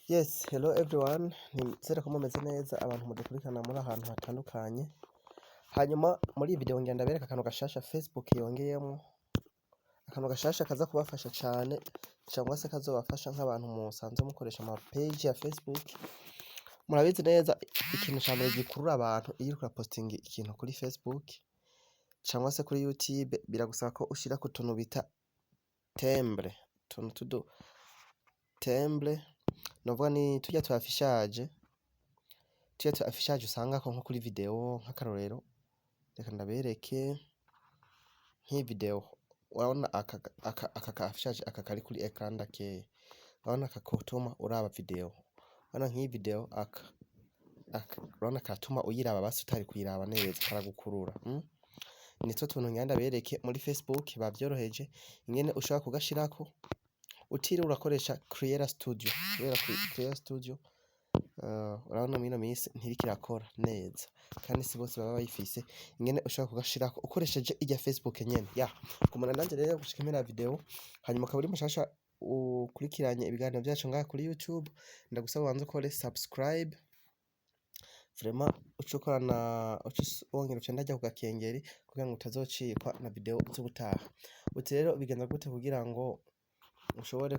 Yes, hello everyone. Nizere ko mumeze neza abantu mudukurikirana muri ahantu hatandukanye. Hanyuma muri iyi video ngira ndabereka akantu gashasha Facebook yongeyemwo, akantu gashasha kaza kubafasha cane cangwa se kazobafasha nk'abantu musanzwe mukoresha ama page ya Facebook. Murabizi neza ikintu ca mbere gikurura abantu iyo uriko urapostinga ikintu kuri Facebook cangwa se kuri YouTube biragusaba ko ushirako utuntu bita timbre, utuntu tudu timbre novuga ni turya tu affichage, turya tu affichage usangako nko kuri video nk'akarorero, reka ndabereke nk'iyi video urabona aka ka affichage aka kari kuri ecran d'accueil, urabona aka kotuma uraba video, urabona nk'iyi video aka urabona karatuma uyiraba basi utari kuyiraba neza karagukurura. Nitwo tuntu ngira ndabereke muri Facebook bavyoroheje ingene ushobora kugashirako utiriwe urakoresha Creator Studio, kubera Creator Studio urabona mw'ino misi ntiriko irakora neza kandi si bose baba bayifise, ingene ushobora kugashirako ukoresheje irya Facebook nyene. Ya gumana nanje rero gushika impera ya video, hanyuma ukaba uri mushasha ukurikiranye ibiganiro vyacu ngaha kuri YouTube, ndagusaba ubanze ukore subscribe vraiment uce ukorana uce wongera uce harya ku gakengeri kugira ngo utazocikwa na video z'ubutaha. Uti rero bigenza gute kugira ngo ushobore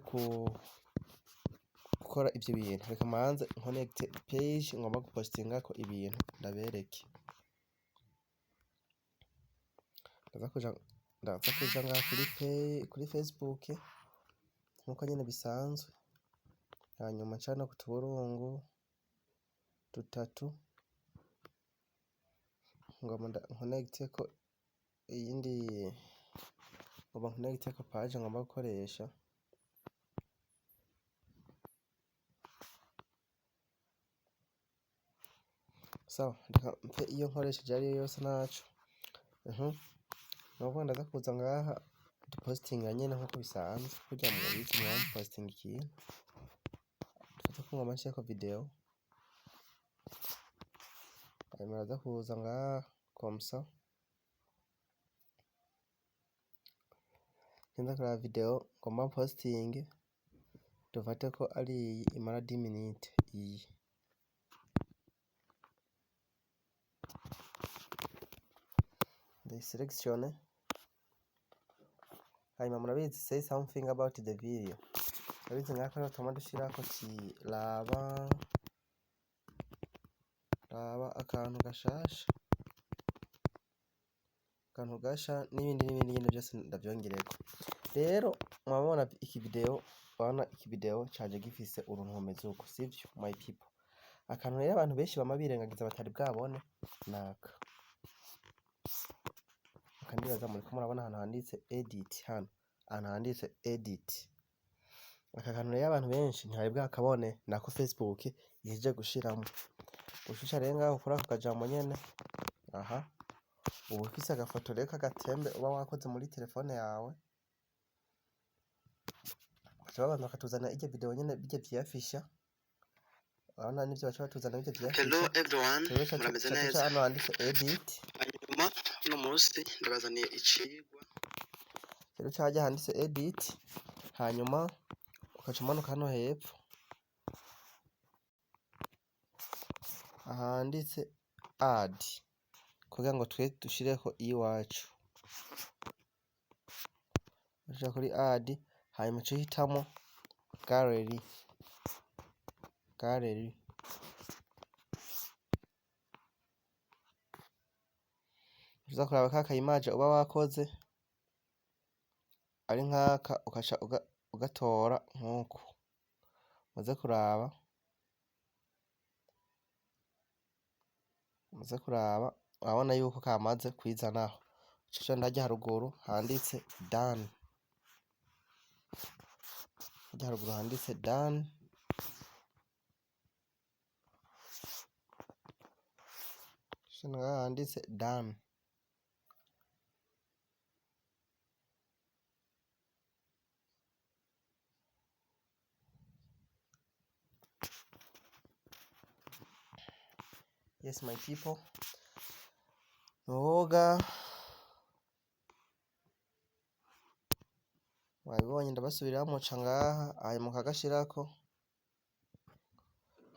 gukora ivyo bintu? Reka manze nkonegite page ngomba gupostingako ibintu ndabereke. Ndaza kuja ngaha kuri Facebook nkuko nyene bisanzwe, hanyuma nca no ku tuburungu dutatu ngomba nkonegiteko iyindi, ngomba nkonegiteko page ngomba gukoresha. Sawa, reka mpe iyo nkoresheje ariyo yose ntaco. Nukuvuga ndaza kuza ngaha dupostinga nyene nkuko bisanzwe, kurya mubizi mwama mupostinga ikintu, dufate ko ngomba nshireko video, hanyuma ndaza kuza ngaha comme ça, nza kuraba video ngomba mpostinge, dufate ko ari iyi imara 10 minutes iyi. Ndayiselectione, hanyuma murabizi say something about the video, murabizi ngaha ko tugomba dushirako ati raba akantu gashasha, akantu gasha n'ibindi n'ibindi nyene vyose ndavyongereko. Rero mwabona iki video, urabona iki video caje gifise uruntu rumeze uku, sivyo my people? Akantu rero abantu benshi bama birengagiza batari bwabone naka. Aka ndibaza muriko murabona ahantu handitse edit hano, ahantu handitse edit. Aka kantu rero abantu benshi ntibari bwakabone, nako Facebook ihejeje gushiramwo. Ushusha rero ngaho kuri ako kajambo nyene, aha, uba ufise agafoto rero k'agatembe uba wakoze muri telefone yawe, baca babanza bakatuzanira irya video nyene birya vyiyafisha, urabona nivyo baca batuzanira birya vyiyafisha. Hello everyone, Twebwe murameze ca tuja neza. hano handitse edit, Hanyuma uno munsi ndabazaniye icigwa. Rero uca harya handitse edit, hanyuma ukaca umanuka hano hepfo ahanditse add kugira ngo twe dushireko iyiwacu. Uja kuri add, hanyuma uca uhitamwo gallery, gallery. Uza kuraba ka ka image uba wakoze ari nkaka, ukaca ugatora nkuku. Uze kuraba, urabona yuko kamaze kwizanaho. Uca uja harya haruguru handitse done, harya haruguru handitse done. Uca ngaha handitse done. Yes my people, nuwoga mwabibonye ndabasubiramwo, ca ngaha hanyuma ukagashirako.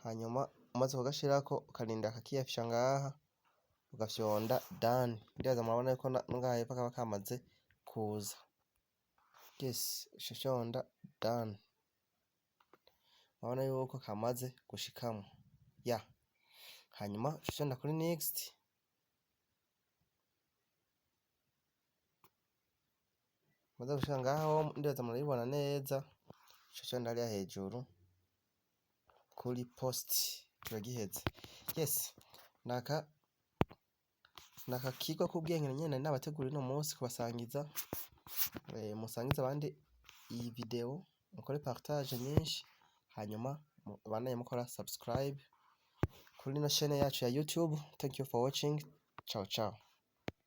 Hanyuma umaze kugashirako, ukarinda kakiyafisha ngaha, ugafyonda done. Ndibaza murabona yuko ngaha hepfo kaba kamaze kuza. Yes, uca ufyonda done. Murabona yuko kamaze gushikamwo ya. Hanyuma uca ufyonda kuri next. Umaze gushika ngaho, ndibaza murabibona neza, uca ufyonda hariya hejuru kuri post, kiba giheze. Yes, naka kigo k'ubwenge nyene nari nabateguriye uno munsi kubasangiza. Musangize abandi iyi video, mukore partage nyinshi, hanyuma mubandanye mukora subscribe kuri ino chaîne yacu ya YouTube. Thank you for watching. Ciao ciao.